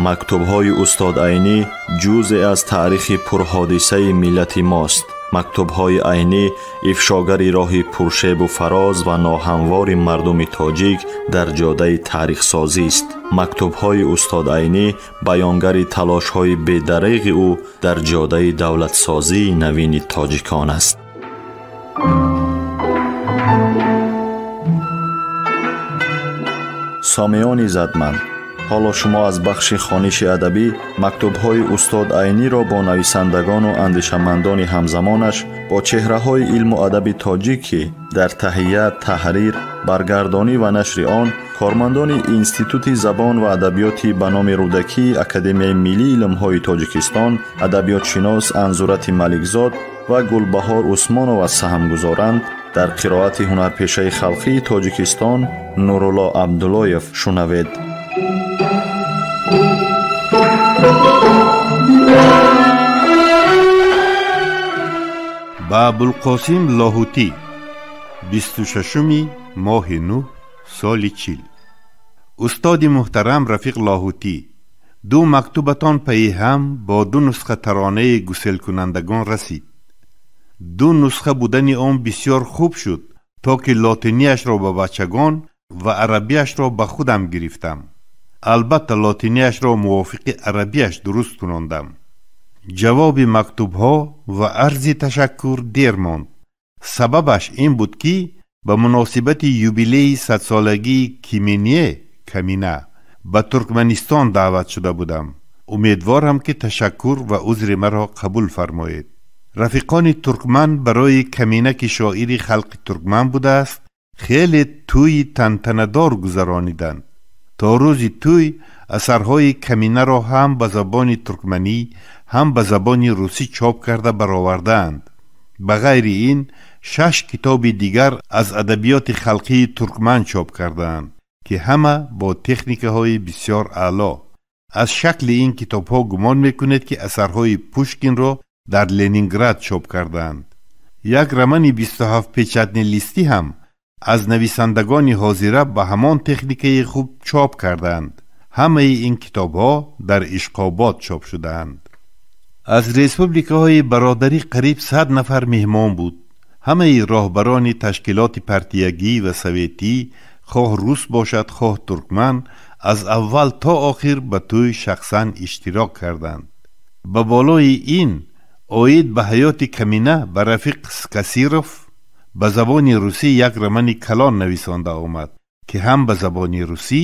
Мактубҳои устод Айнӣ ҷузъе аз таърихи пурҳодисаи миллати мост. Мактубҳои Айнӣ ифшогари роҳи пуршебу фароз ва ноҳамвори мардуми тоҷик дар ҷодаи таърихсозист. Мактубҳои устод Айнӣ баёнгари талошҳои бедареғи ӯ дар ҷодаи давлатсозии навини тоҷикон аст. Сомиёни задманд, ҳоло шумо аз бахши хониши адабӣ мактубҳои устод Айниро бо нависандагону андешамандони ҳамзамонаш, бо чеҳраҳои илму адаби тоҷик, ки дар таҳия, таҳрир, баргардонӣ ва нашри он кормандони Институти забон ва адабиёти ба номи Рӯдакии Академияи миллии илмҳои Тоҷикистон, адабиётшинос Анзурати Маликзод ва Гулбаҳор Усмонова саҳм гузоранд, дар қироати ҳунарпешаи халқии Тоҷикистон Нурулло Абдуллоев шунавед. Ба Абулқосим Лоҳутӣ 26-уми моҳи нӯҳ соли 40. Устоди муҳтарам рафиқ Лоҳутӣ, ду мактубатон пайи ҳам бо ду нусха таронаи гуселкунандагон расид. Ду нусха будани он бисёр хуб шуд, то ки лотинияшро ба бачагон ва арабияшро ба худам гирифтам. Албатта лотинияшро мувофиқи арабияш дуруст кунондам. Ҷавоби мактубҳо ва арзи ташаккур дер монд. Сабабаш ин буд, ки ба муносибати юбилеи садсолагии Киминие Камина ба Туркманистон даъват шуда будам. Умедворам, ки ташаккур ва узри маро қабул фармоед. Рафиқони туркман барои Камина, ки шоири халқи туркман будааст, хеле тӯйи тантанадор гузарониданд. То рӯзи тӯй асарҳои Каминаро ҳам ба забони туркманӣ, ҳам ба забони русӣ чоп карда баровардаанд. Ба ғайри ин 6 китоби дигар аз адабиёти халқии туркман чоп кардаанд, ки ҳама бо техникаҳои бисёр аъло. Аз шакли ин китобҳо гумон мекунед, ки асарҳои Пушкинро дар Ленинград чоп кардаанд. Як романи 27 печатни листӣ ҳам аз нависандагони ҳозира ба ҳамон техникаи хуб чоп кардаанд. Ҳамаи ин китобҳо дар Ишқобод чоп шудаанд. Аз республикаҳои бародарӣ қариб 100 нафар меҳмон буд. Ҳамаи роҳбарони ташкилоти партиягӣ ва советӣ, хоҳ рус бошад, хоҳ туркман, аз аввал то охир ба тӯй шахсан иштирок карданд. Ба болои ин оид ба ҳаёти Камина ба рафиқ Касиров ба забони русӣ як романи калон нависонда омад, ки ҳам ба забони русӣ,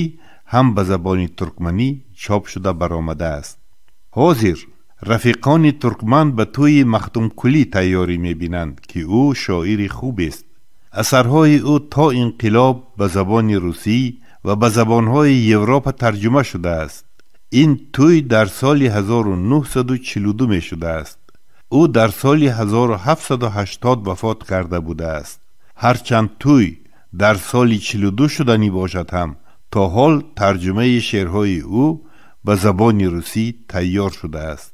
ҳам ба забони туркманӣ чоп шуда баромадааст. Ҳозир рафиқони туркман ба тӯйи Махтумкулӣ тайёрӣ мебинанд, ки ӯ шоири хубест. Асарҳои ӯ то инқилоб ба забони русӣ ва ба забонҳои Европа тарҷума шудааст. Ин тӯй дар соли 1942 мешудааст. Ӯ дар соли 1780 вафот карда будааст. Ҳарчанд тӯй дар соли 42 шуданӣ бошад ҳам, то ҳол тарҷумаи шеърҳои ӯ ба забони русӣ тайёр шудааст.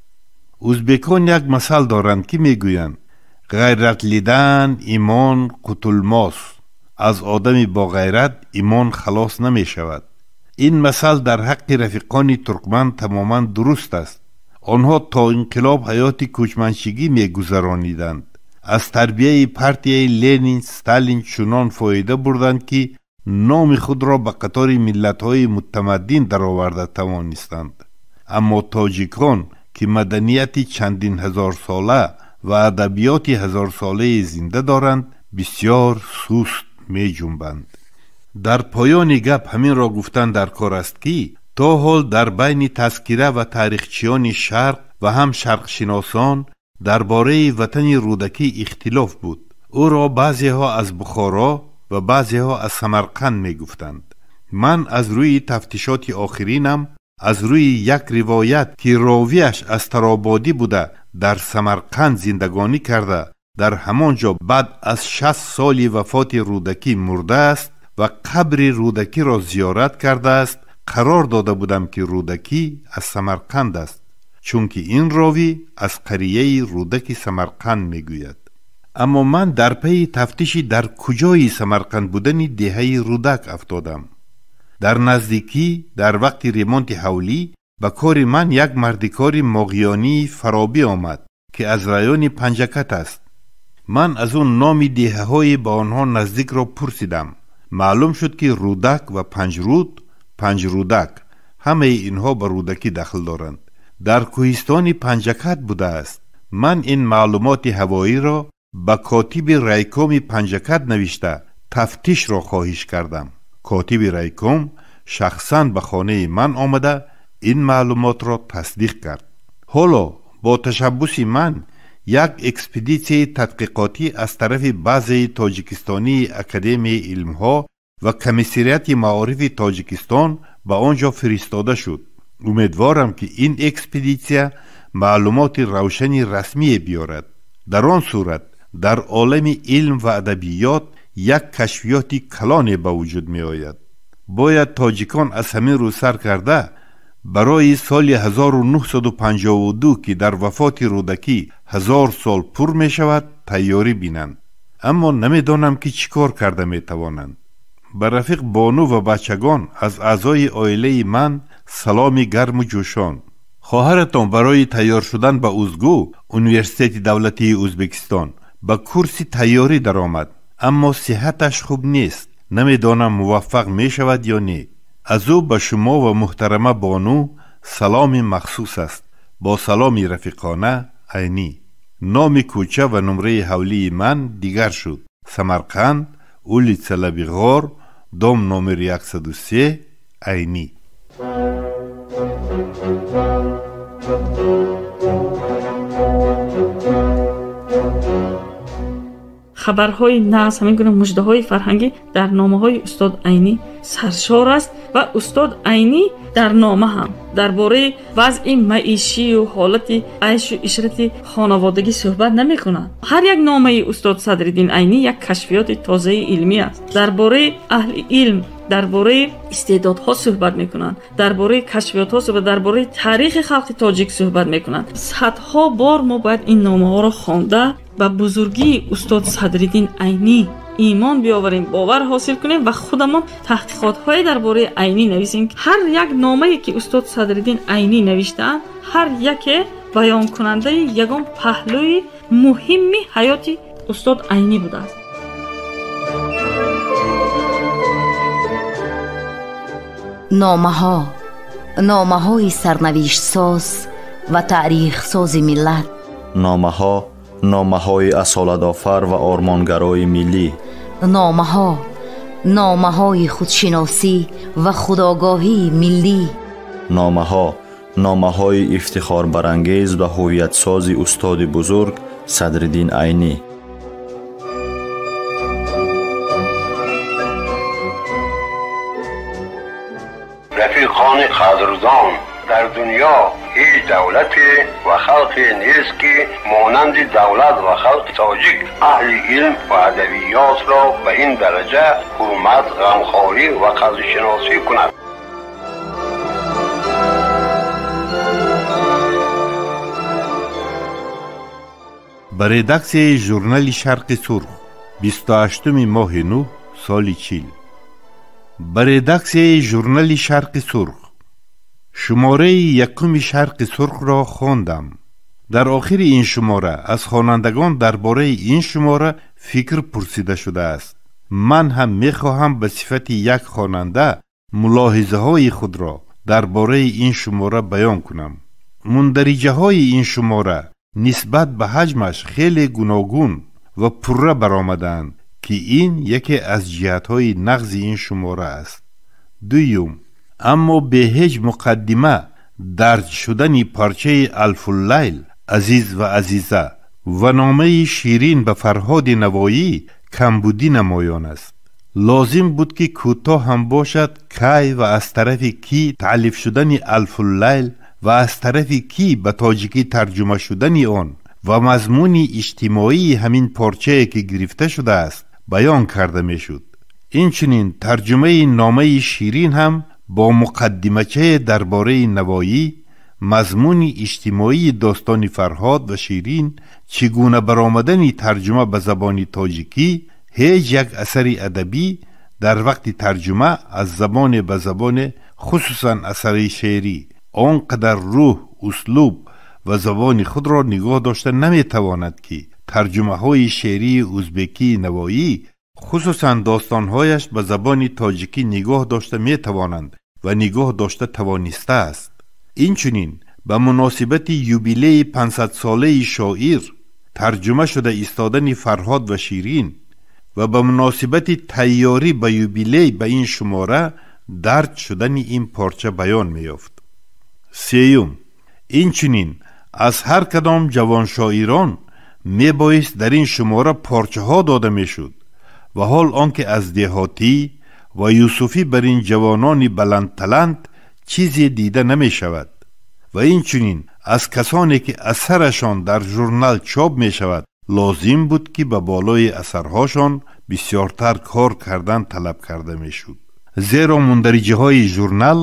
Узбекон як масал доранд, ки мегӯянд: ғайратлидан имон қутулмос. Аз одами боғайрат имон халос намешавад. Ин масал дар ҳаққи рафиқони туркман тамоман дуруст аст. Онҳо то инқилоб ҳаёти кӯчманчигӣ мегузарониданд. Аз тарбияи партияи Ленин, Сталин чунон фоида бурданд, ки номи худро ба қатори миллатҳои мутамаддин дароварда тавонистанд. Аммо тоҷикон, ки маданияти чандин ҳазорсола ва адабиёти ҳазорсолаи зинда доранд, бисёр суст меҷунбанд. Дар поёни гап ҳаминро гуфтан дар кор аст, ки то ҳол дар байни тазкира ва таърихчиёни шарқ ва ҳам шарқшиносон дар бораи ватани Рӯдакӣ ихтилоф буд. Ӯро баъзеҳо аз Бухоро ва баъзеҳо аз Самарқанд мегуфтанд. Ман аз рӯи тафтишоти охиринам, аз рӯи як ривоят, ки ровияш аз Тарободӣ буда, дар Самарқанд зиндагонӣ карда, дар ҳамон ҷо баъд аз 60 соли вафоти Рӯдакӣ мурдааст ва қабри Рӯдакиро зиёрат кардааст, қарор дода будам, ки Рӯдакӣ аз Самарқанд аст, чунки ин ровӣ аз қарияи Рӯдаки Самарқанд мегӯяд. Аммо ман дар пайи тафтиши дар куҷои Самарқанд будани деҳаи Рӯдак афтодам. Дар наздикӣ, дар вақти ремонти ҳавлӣ, Ба кори ман як мардикори моғиёнии Фаробӣ омад, ки аз райони Панҷакат аст. Ман аз ӯ номи деҳаҳои ба онҳо наздикро пурсидам. Маълум шуд, ки Рӯдак ва Панҷруд, Панҷрӯдак, ҳамаи инҳо ба Рӯдакӣ дахл доранд, дар кӯҳистони Панҷакат будааст. Ман ин маълумоти ҳавоиро ба котиби райкоми Панҷакат навишта тафтишро хоҳиш кардам. Котиби райком шахсан ба хонаи ман омада ин маълумотро тасдиқ кард. Ҳоло бо ташаббуси ман як экспедитсияи тадқиқотӣ аз тарафи баъзеи тоҷикистонии Академияи илмҳо ва Комиссариати маорифи Тоҷикистон ба он ҷо фиристода шуд. Умедворам, ки ин экспедитсия маълумоти равшани расмие биёрад. Дар он сурат дар олами илм ва адабиёт як кашфиёти калоне ба вуҷуд меояд. Бояд тоҷикон аз ҳамин рӯз сар карда барои соли 1952, ки дар вафоти Рӯдакӣ 1000 сол пур мешавад, тайёрӣ бинанд. Аммо намедонам, ки чӣ кор карда метавонанд. Ба рафиқ Бону ва бачагон аз аъзои оилаи ман саломи гарму ҷӯшон. Хоҳаратон барои тайёр шудан ба УЗГУ, Университети давлатии Ӯзбекистон, ба курси тайёрӣ даромад, аммо сиҳаташ хуб нест. Намедонам, муваффақ мешавад ё не. Аз ӯ ба шумо ва муҳтарама Бону саломи махсус аст. Бо саломи рафиқона, Айнӣ. Номи кӯча ва нумраи ҳавлии ман дигар шуд. Самарқанд, улица Лаби ғор, дом номер 103, Айнӣ. Хабарҳои нағз, ҳамин гуна муждаҳои фарҳангӣ дар номаҳои устод Айнӣ саршор аст ва устод Айнӣ дар нома ҳам дар бораи вазъи маишию ҳолати айшу ишрати хонаводагӣ суҳбат намекунад. Ҳар як номаи устод Садриддин Айнӣ як кашфиёти тозаи илмӣ аст. Дар бораи аҳли илм, дар бораи истеъдодҳо суҳбат мекунанд, дар бораи кашфиётҳо суҳбат, дар бораи таърихи халқи тоҷик суҳбат мекунанд. Садҳо бор мо бояд ин номаҳоро хонда ба бузургии устод Садриддин Айнӣ имон биёварем, бовар ҳосил кунем ва худамон таҳқиқотҳое дар бораи Айнӣ нависем. Ҳар як номае, ки устод Садриддин Айнӣ навиштаанд, ҳар яке баёнкунандаи ягон паҳлӯи муҳимми ҳаёти устод Айнӣ будааст. Номаҳо, номаҳои сарнавиштсоз ва таърихсози миллат. Номаҳо, номаҳои асолатофар ва ормонгарои миллӣ. Номаҳо, номаҳои худшиносӣ ва худогоҳии миллӣ. Номаҳо, номаҳои ифтихорбарангез ва ҳувиятсози устоди бузург Садриддин Айнӣ. Рафиқони қадрдон, дар дунё ҳеҷ давлате ва халқе нест, ки монанди давлат ва халқи тоҷик аҳли илм ва адабиётро ба ин дараҷа ҳурмат, ғамхорӣ ва қадршиносӣ кунад. Ба редаксияи журнали «Шарқи сурх», 28-уми моҳи нӯҳ, соли 40. Ба редаксияи журнали «Шарқи сурх». Шумораи якуми «Шарқи сурхро» хондам. Дар охири ин шумора аз хонандагон дар бораи ин шумора фикр пурсида шудааст. Ман ҳам мехоҳам ба сифати як хонанда мулоҳизаҳои худро дар бораи ин шумора баён кунам. Мундариҷаҳои ин шумора нисбат ба ҳаҷмаш хеле гуногун ва пурра баромадаанд, ки ин яке аз ҷиҳатҳои нағзи ин шумора аст. Дуюм, аммо бе ҳеҷ муқаддима дарҷ шудани парчаи «Алфуллайл», «Азиз ва Азиза» ва номаи Ширин ба Фарҳоди Навоӣ камбудӣ намоён аст. Лозим буд, ки кӯтоҳ ҳам бошад, кай ва аз тарафи кӣ таълиф шудани «Алфуллайл» ва аз тарафи кӣ ба тоҷикӣ тарҷума шудани он ва мазмуни иҷтимоии ҳамин порчае, ки гирифта шудааст, баён карда мешуд. Инчунин тарҷумаи номаи Ширин ҳам бо муқаддимачае дар бораи Навоӣ, мазмуни иҷтимоии достони Фарҳод ва Ширин, чӣ гуна баромадани тарҷума ба забони тоҷикӣ. Ҳеҷ як асари адабӣ дар вақти тарҷума аз забоне ба забоне, хусусан асари шеърӣ, он қадар рӯҳ, услуб ва забони худро нигоҳ дошта наметавонад, ки тарҷумаҳои шеърии узбекии Навоӣ, хусусан достонҳояш, ба забони тоҷикӣ нигоҳ дошта метавонанд ва нигоҳ дошта тавонистааст. Инчунин ба муносибати юбилеи 500-солаи шоир тарҷума шуда истодани Фарҳод ва Ширин ва ба муносибати тайёрӣ ба юбилей ба ин шумора дарҷ шудани ин порча баён меёфт. Сеюм, инчунин аз ҳар кадом ҷавоншоирон мебоист дар ин шумора порчаҳо дода мешуд ва ҳол он ки аз Деҳотӣ ва Юсуфӣ бар ин ҷавонони баландталант чизе дида намешавад ва инчунин аз касоне ки асарашон дар журнал чоп мешавад лозим буд, ки ба болои асарҳошон бисёртар кор кардан талаб карда мешуд, зеро мундариҷаҳои журнал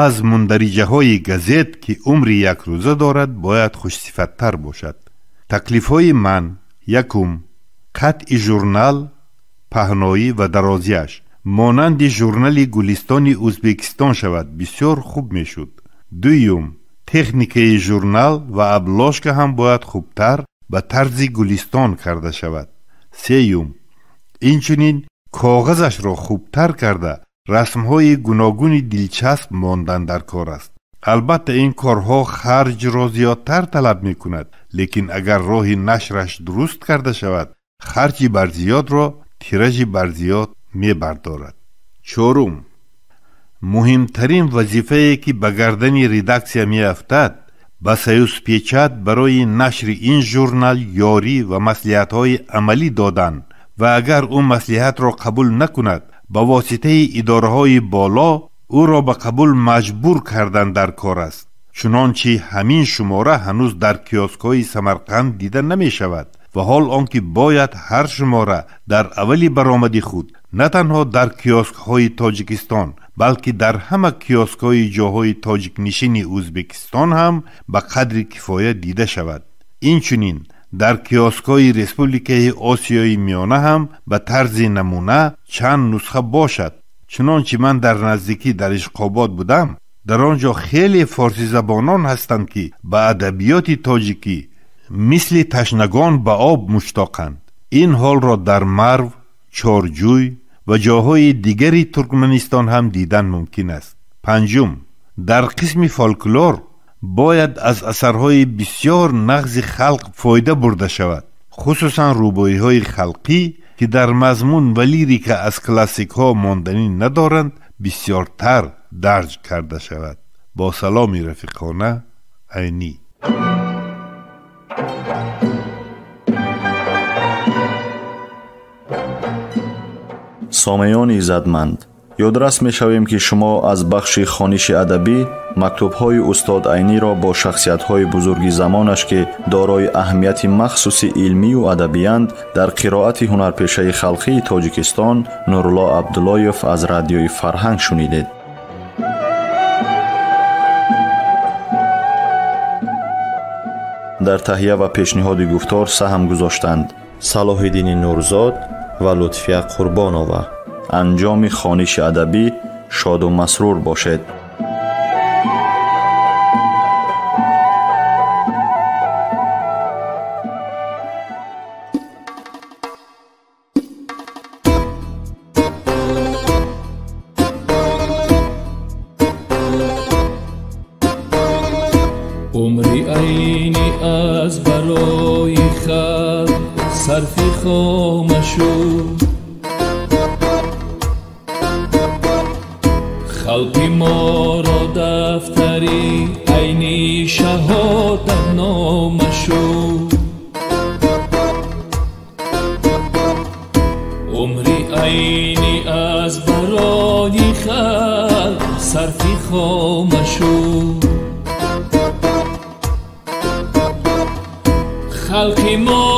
аз мундариҷаҳои газет, ки умри якрӯза дорад, бояд хушсифаттар бошад. Таклифҳои ман: якум, қатъи журнал, паҳноӣ ва дарозиаш монанди журнали Гулистони Узбекистон шавад, бисёр хуб мешуд. Дуюм, техникаи журнал ва обложка ҳам бояд хубтар ба тарзи Гулистон карда шавад. Сеюм, инчунин коғазашро хубтар карда расмҳои гуногуни дилчасп мондан дар кор аст. Албатта, ин корҳо харҷро зиёдтар талаб мекунад, лекин агар роҳи нашраш дуруст карда шавад, харҷи барзиёдро тиражи барзиёд мебардорад. Чорум, муҳимтарин вазифае, ки ба гардани редаксия меафтад, ба Союзпечать барои нашри ин журнал ёрӣ ва маслиҳатҳои амалӣ додан ва агар ӯ маслиҳатро қабул накунад, ба воситаи идораҳои боло ӯро ба қабул маҷбур кардан дар кор аст. Чунончи ҳамин шумора ҳанӯз дар киоскҳои Самарқанд дида намешавад ва ҳол он ки бояд ҳар шумора дар аввали баромади худ на танҳо дар киоскҳои Тоҷикистон, балки дар ҳама киоскҳои ҷоҳои тоҷикнишини Узбекистон ҳам ба қадри кифоя дида шавад. Инчунин дар киоскҳои Республикаи Осиёи Миёна ҳам ба тарзи намуна чанд нусха бошад. Чунончи ман дар наздикӣ дар Ишқобод будам, дар он ҷо хеле форсизабонон ҳастанд, ки ба адабиёти тоҷикӣ мисли ташнагон ба об муштоқанд. Ин ҳолро дар Марв, Чорҷӯй ва ҷоҳои дигари Туркманистон ҳам дидан мумкин аст. Панҷум, дар қисми фолклор бояд аз асарҳои бисёр нағзи халқ фоида бурда шавад, хусусан рубоиҳои халқӣ, ки дар мазмун ва лирика аз классикҳо монданӣ надоранд, бисёртар дарҷ карда шавад. Бо саломи рафиқона, Айнӣ. Сомеёни иззатманд, ёдрас мешавем, ки шумо аз бахши хониши адабӣ мактубҳои устод Айниро бо шахсиятҳои бузурги замонаш, ки дорои аҳамияти махсуси илмию адабиянд, дар қироати ҳунарпешаи халқии Тоҷикистон Нурулло Абдуллоев аз радиои Фарҳанг шунидед. Дар таҳия ва пешниҳоди гуфтор саҳм гузоштанд Салоҳиддини Нурзод ва Лутфия Қурбонова. Анҷоми хониши адабӣ шоду масрур бошед. Умри Айнӣ аз барои халқ сарфи хома шуд, халқи моро дафтари Айнӣ шаҳодатнома шуд. Умри Айнӣ аз барои халқ сарфи хома шуд, халқи мо